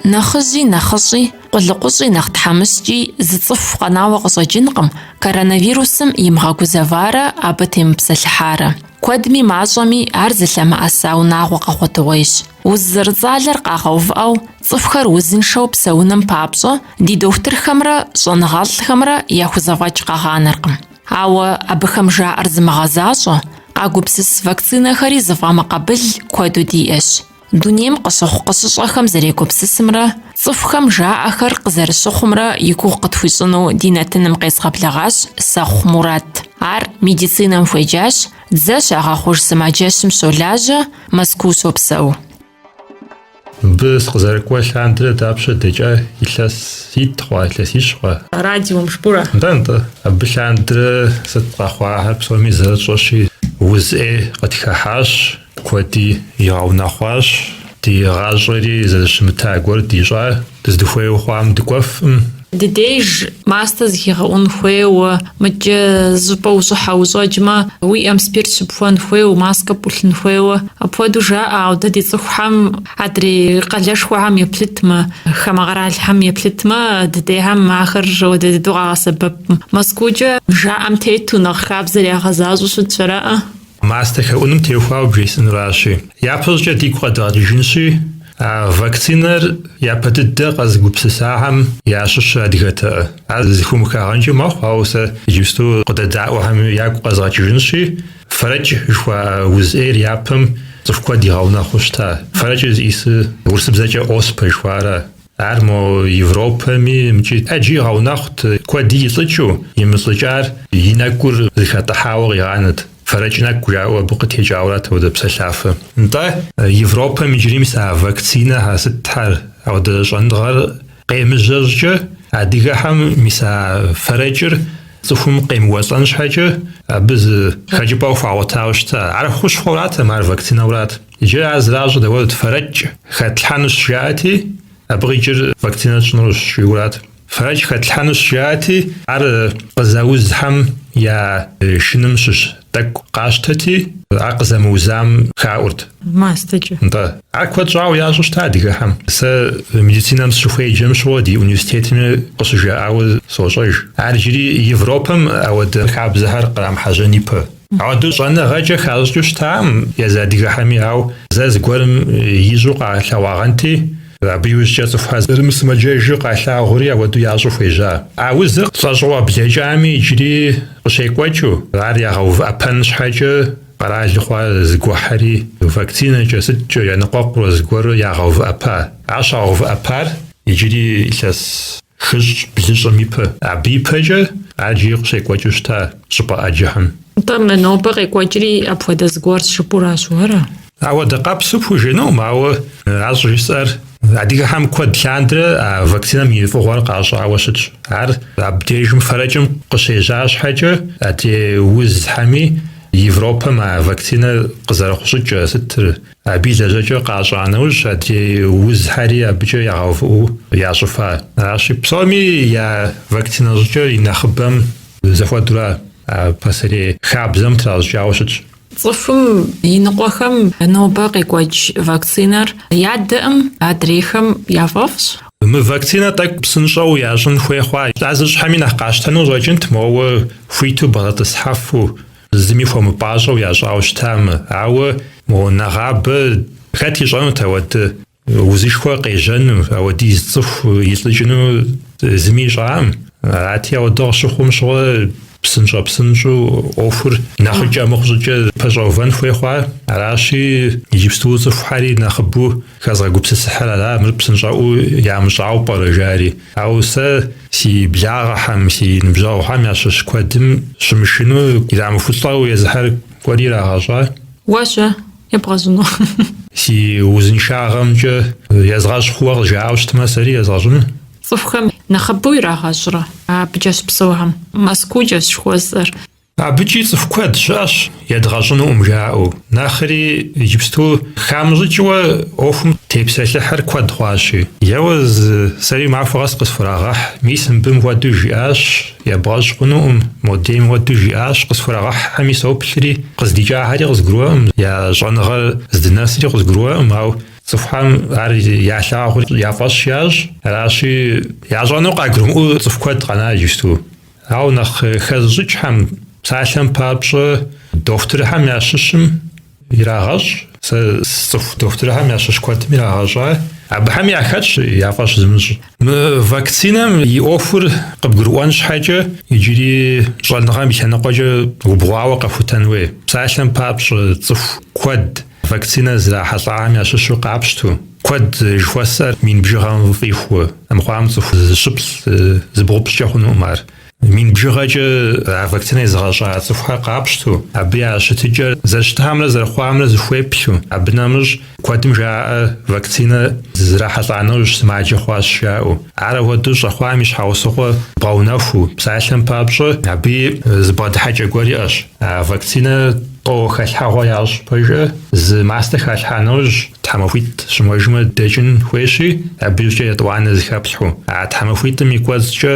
Нэхъыжьи нэхъыщӏи, къулыкъущӏи нэхъ тхьэмыщкӏи зы цӏыху къэнауэ къыщӏэкӏынкъым коронавирусым имыгъэгузэварэ абы темыпсэлъыхьарэ. Куэдми мащӏэми ар зылъэмыӏэса унагъуэ къэгъуэтыгъуейщ. Уз зэрыцӏалэр къагъэувыӏэу цӏыхухэр узыншэу псэуным папщӏэ ди дохутырхэмрэ щӏэныгъэлӏхэмрэ яхузэфӏэкӏ къагъанэркъым. Ауэ абыхэм жаӏэр зымыгъэзащӏэ, къагупсыс вакцинэхэри зыфӏэмыкъабыл куэду диӏэщ. Дунейм къыщыхъу-къыщыщӏэхэм зэрегупсысымрэ цӏыхухэм жаӏэхэр къызэрыщыхъумрэ и гугъу къытхуищӏыну ди нэтыным къезгъэблэгъащ Сэхъу Мурат. Ар медицинэм хуеджащ, дзэ щагъэхъуж сымаджэщым щолажьэ, Мэзкуу щопсэу. Мыбы сыкъызэрыкӏуэ лъандэрэ дапщэ дэкӏа илъэситӏ хъуа, илъэсищ хъуа. Радиом жыпӏэурэ. Нтӏэ, нтӏэ. Абы лъандэрэ сыт къэхъуахэр псоми зэрытщӏэщи, уз ӏей къытхыхьащ. Куэди игъэунэхъуащ, ди гъащӏэри зэрыщымыта гуэр дищӏа, дыздыхуейуэ хъуам дыкӏуэфӏым. Ди деж мастэ зыхегъэӏун хуейуэ, мыдкӏэ зыщӏыпӏэ ущӏыхьэ-ущӏэкӏмэ, уи ӏэм спирт щыпхуэн хуейуэ, маскэ пӏулъын хуейуэ. Апхуэдэу жаӏэ, ауэ дэ ди цӏыхухэм адрей къалэшхуэхэм еплъытмэ, хамэ къэралхэм еплъытмэ, дыдейхэм ахэр ауэдэ дыдэу къагъэсэбэпкъым. Мэзкуукӏэ жаӏэм тету нэхъ хабзэр ягъэзащӏэу щытщ, араӏэ? Мастэ хэӏуным теухуауэ бжесӏэнуращи. Япэщӏыкӏэ дигу къэдгъэкӏыжынщи, а вакцинэр япэ дыдэ къэзыгупсысахэм ящыщыр адыгэтэӏэ. Ар зэхыумыхагъэнкӏи мэхъу, ауэ сэ иджыпсту къыдэдаӏуэхэм ягу къэзгъэкӏыжынщи, фэрэкӏ жыхуаӏэ уз ӏейр япэм цӏыху куэд игъэунэхъуу щыта. Фэрэкӏыр зиӏисыр урысыбзэкӏэ оспэ жыхуаӏэра. Ар мо Европэми мыкӏи ӏэджи игъэунэхъут, куэди илӏыкӏыу, имылӏыкӏар и нэкӏур зэхэтӏыхьауэ къигъанэт. Фэрэкӏ нэкӏу жаӏэу абы къытекӏауэрат апхуэдэ псэлъафэ. Нтӏэ, Европэм иджыри мис а вакцинэхэр, сытхэр, апхуэдэ щӏэныгъэр къемыжьэ щӏыкӏэ, адыгэхэм мис а фэрэкӏыр цӏыхум къемыуэлӏэн щхьэкӏэ абы зы хэкӏыпӏэ хуагъуэтауэ щыта. Ар хущхъуэуратэм, ар вакцинэурат. Иджы ар зэращӏыр дауэт, фэрэкӏ хэтлъхьэнущ жаӏэти, абы къикӏыр вакцинэ тщӏынущ жиӏэурат. Фэрэкӏ хэтлъхьэнущ жаӏэти, ар къызэузхэм я шыным щыщ тӏэкӏу къащтэти, ар къызэмыузам хаӏурт. Мастэкӏэ. Нтӏэ. Ар куэд щӏауэ ящӏу щыта адыгэхэм. Сэ медицинэм сыщыхуеджэм щыгъуэ ди университетми къыщыжаӏауэ сощӏэж. Ар иджыри Европэм ауэдэ хабзэхэр кърамыхьэжьэн ипэ. Ауэдэу щӏэныгъэкӏэ хащӏыкӏыу щытакъым езы адыгэхэми, ауэ зэ зыгуэрым ищӏу къалъэгъуагъэнти, абы иужькӏэ цӏыхухэр зэрымысымаджэжу къалъагъури, ауэдэу ящӏу хуежьа. А узыр лӏэщӏыгъуэ блэкӏами иджыри къыщекӏуэкӏыу, ар ягъэувыӏэпэн щхьэкӏэ къэралу хъуар зэгухьэри, вакцинэкӏэ, сыткӏэ, еныкъуэкъурэ зыгуэру ягъэувыӏэпа. Ар щагъэувыӏэпар иджыри илъэс хыщӏ блыщӏым ипэ. Абы ипэкӏэ ар иджыри къыщекӏуэкӏыу щыта щӏыпӏэ ӏэджэхэм. Нтӏэ, мы нобэ къекӏуэкӏри апхуэдэ зыгуэрщ жыпӏуращ уэрэ? Ауэдэ къабзэу пхужыӏэнукъым, ауэ ар щӏыжысӏэр адыгэхэм куэд лъандэрэ а вакцинэм и фӏыгъуэр къащӏауэ щытщ. Ар абдежым фэрэкӏым къыщежьа щхьэкӏэ, адрей узхэми Европэм а вакцинэр къызэрыхъу щӏыкӏэ сытыр, Абы и лэжьэкӏэр къащӏа нэужь, адрей узхэри абыкӏэ ягъэувыӏэу ящӏыфа. Аращи, псоми я вакцинэ щӏыкӏэр и нэхъыбэм зэхуэдэурэ а пасэрей хабзэм тращӏыкӏауэ щытщ. Цӏыхум и ныкъуэхэм нобэ къекӏуэкӏ вакцинэр ядэӏым, адрейхэм яфӏэфӏщ. Мы вакцинэ тӏэкӏу псынщӏэу ящӏын хуей хъуа. Ар зыщӏхэми нэхъ къащтэну щӏэкӏынт, моуэ хуиту бгъэдэтӏысхьэфу, Зыми хуэмыпӏащӏэу ящӏауэ щытамэ, ауэ мо нэгъабэ хэт ищӏэнут ауэдэ узышхуэ къежьэну, ауэдиз цӏыху илӏыкӏыну зыми ищӏакъым. Арати, ауэдэ къыщыхъум щыгъуэ псынщӏэ-псынщӏэу ӏуэхур нэхъыкӏэ мыхъу щӏыкӏэ пэщӏэувэн хуей хъуа. Аращи, иджыпсту цӏыхухэри нэхъыбэу хэзгъэгупсысыхьыр ара, мыр псынщӏэӏуэу ямыщӏауэ пӏэрэ, жари. Ауэ сэ си благъэхэм, си ныбжьэгъухэм ящыщ куэдым щымышыну ирамыхулӏэу езыхэр кӏуэри ирагъэщӏа. Уэ-щэ, ебгъэщӏыну? Си узыншагъэмкӏэ езгъэщӏ хъууэ къызжаӏэу щытмэ, сэри езгъэщӏыну. Цӏыхухэм нэхъыбэу ирагъэщӏрэ абыкӏэ щыпсэухэм? Мэзкуукӏэщ жыхуэсӏэр. Абыкӏи цӏыху куэд щыӏэщ, едгъэщӏынукъым жаӏэу. Нэхъри иджыпсту хамыщӏыкӏыуэ ӏуэхум тепсэлъыхьыр куэд хъуащи. Еуэ сэри махуэ къэс къысхурагъэхь, мис мыбы мыхуэдэу жиӏащ, ебгъэщӏ хъунукъым, модейм хуэдэу жиӏащ, къысхурагъэхьхэми соплъри, къыздикӏахэри къызгурыӏуэкъым, я щӏэныгъэр здынэсри къызгурыӏуэкъым, ауэ. Цӏыхухэм ар ялъагъур я фӏэщ ящӏ. Аращи, ящӏэну къагурымыӏуэу цӏыху куэд къэна иджыпсту. Ауэ нэхъ хэзыщӏыкӏхэм, псалъэм папщӏэ, дохутырхэм ящыщым ирагъэщӏ. Сэ сцӏыху дохутырхэм ящыщ куэдым ирагъэщӏа. Абыхэм яхэтщ я фӏэщ зымыщӏ. Мы вакцинэм и ӏуэхур къыбгурыӏуэн щхьэкӏэ иджыри щӏэныгъэм и лъэныкъуэкӏэ убгъуауэ къэхутэн хуей. Псалъэм папщӏэ, цӏыху куэд вакцинэ зрахьэлӏахэм ящыщу къапщту, куэд жыхуэсӏэр мин бжыгъэм фӏиху, армыхъуам цӏыху зыщыплӏ, зыбгъупщӏкӏэ хъунукъым ар. Мин бжыгъэкӏэ а вакцинэ езыгъэщӏа цӏыхухэр къапщту, абы я щытыкӏэр зэрыщытамрэ зэрыхъуамрэ зыхуеплъу, абы нэмыщӏ куэдым жаӏэ вакцинэ зрахьэлӏа нэужь сымаджэ хъуащ жаӏэу. Ар апхуэдэу щӏэхъуам и щхьэусыгъуэ бгъэунэхуу, псалъэм папщӏэ, абыи зы бгъэдыхьэкӏэ гуэр иӏэщ. А вакцинэ тӏо хэлъхьэгъуэ ящӏ пэжӏэ, зы мастэ халъхьа нэужь, тхьэмахуитӏ щымыуэжмэ дэкӏын хуейщи, абы иужькӏэ етӏуанэ зыхэплъхьэу. А тхьэмахуитӏым и кӏуэцӏкӏэ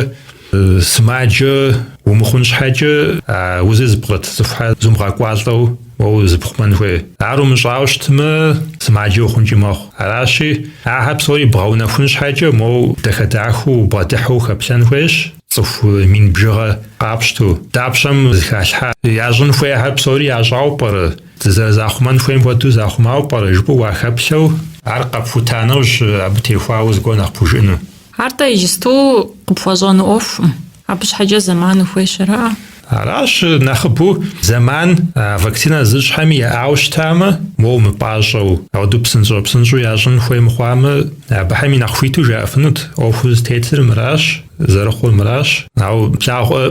Сымаджэ умыхъун щхьэкӏэ а узыр зыпкърыт цӏыхухэр зумыгъэкӏуалӏэу уэ зыпхъумэн хуей. Ар умыщӏауэ щытмэ, сымаджэ ухъункӏи мэхъу. Аращи, ахэр псори бгъэунэхун щхьэкӏэ моуэ дахэ-дахэу убгъэдыхьэу ухэплъэн хуейщ, цӏыху мин бжыгъэ къапщту. Дапщэм зыхалъхьа? Ящӏын хуейхэр псори ящӏауэ пӏэрэ? Зэрызахъумэн хуейм хуэдэу захъумауэ пӏэрэ жыпӏэу уахэплъэу, ар къэпхута нэужь абы техуауэ зыгуэр нэхъ пхужыӏэну. Ар-тӏэ иджысту къыпхуэщӏэну ӏуэхукъым. Абы щхьэкӏэ зэман ухуейщ, араӏэ? Аращ, нэхъыбэу зэман а вакцинэ зыщӏхэми яӏауэ щытамэ, моуэ мыпӏащӏэу, апхуэдэу псынщӏэ-псынщӏэу ящӏын хуей мыхъуамэ, абыхэми нэхъ хуиту жаӏэфынут, ӏуэхур зытетыр мыращ, зэрыхъур мыращ. Ауэ плъагъуэ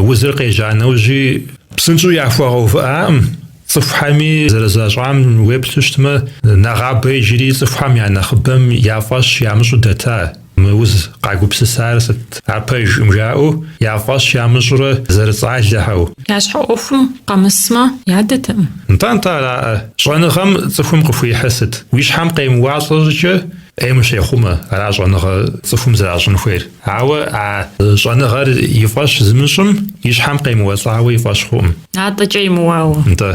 узыр къежьа нэужьи псынщӏэу яхуэгъэувыӏакъым. Цӏыхухэми зэрызащӏам уеплъу щытмэ, нэгъабэ иджыри цӏыхухэм я нэхъыбэм я фӏэщ ямыщӏу дэта. Мы уз къагупсысар сыт, ар пэжкъым жаӏэу, я фӏэщ ямыщӏурэ зэрыцӏалэхэу. Я щхьэ ӏуэхум къэмысмэ, ядэтэкъым. Нтӏэ, нтӏэ, араӏэ. Щӏэныгъэм цӏыхум къыхуихьыр сыт? Уи щхьэм къемыуалӏэ щӏыкӏэ ӏейм ущехъумэ, ара щӏэныгъэ цӏыхум зэращӏын хуейр. Ауэ а щӏэныгъэр и фӏэщ зымыщӏым и щхьэм къемыуэлӏауэ и фӏэщ хъукъым. Натӏэкӏэ емыуауэ. Нтӏэ.